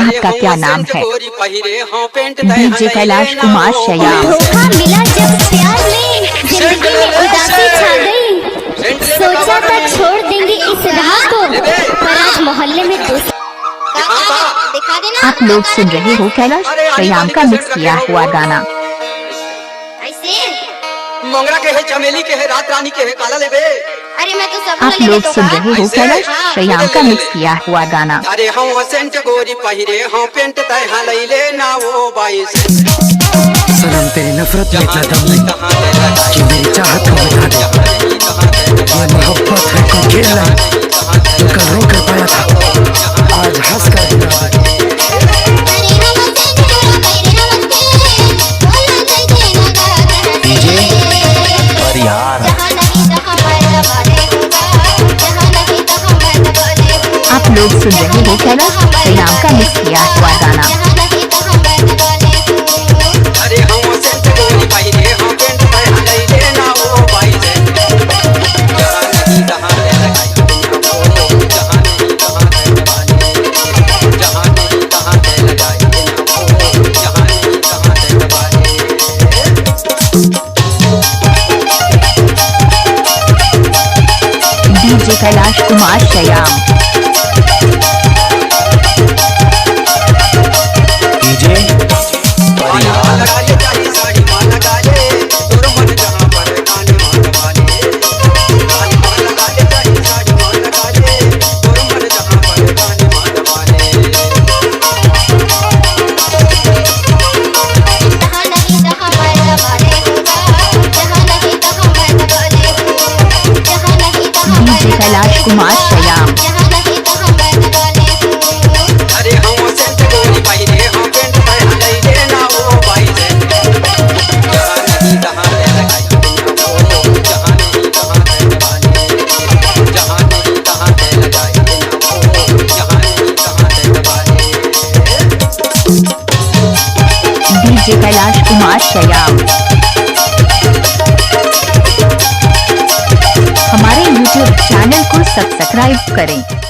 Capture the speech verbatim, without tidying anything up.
आपका क्या नाम है? डीजे कैलाश कुमार शयाम। धोखा मिला जब प्यार में, जिंदगी में उदासी छा गई। सोचा था छोड़ देंगे इस राह को, पर आज मोहल्ले में दोस्त। आप लोग सुन रहे हो कैलाश शयाम का मिक्स किया हुआ गाना। ऐसे? मोंगरा के है, चमेली के है, रात रानी के है, काला लेबे। अरे, मैं तो सब आप लोग सुन रहे हो कैलाश शयाम का मिक्स किया हुआ गाना। अरे हम सेंट गोरी पहिरे, हम पेंट तय हाँ लैले ना वो बाईस। सनम, तेरी नफरत में इतना दम नहीं कि मेरी चाहत को मिटा दे। ये मोहब्बत है कोई खेल नहीं, जो कल रो कर पाया था, आज हंस कर दिखा दे। डीजे परिहार। आप लोग सुन रहे हो कैलाश शयाम का मिक्स किया हुआ गाना। डीजे कैलाश कुमार शयाम। डीजे परिहार। डीजे कैलाश कुमार शयाम। डीजे कैलाश कुमार शयाम। हमारे YouTube चैनल को सब्सक्राइब करें।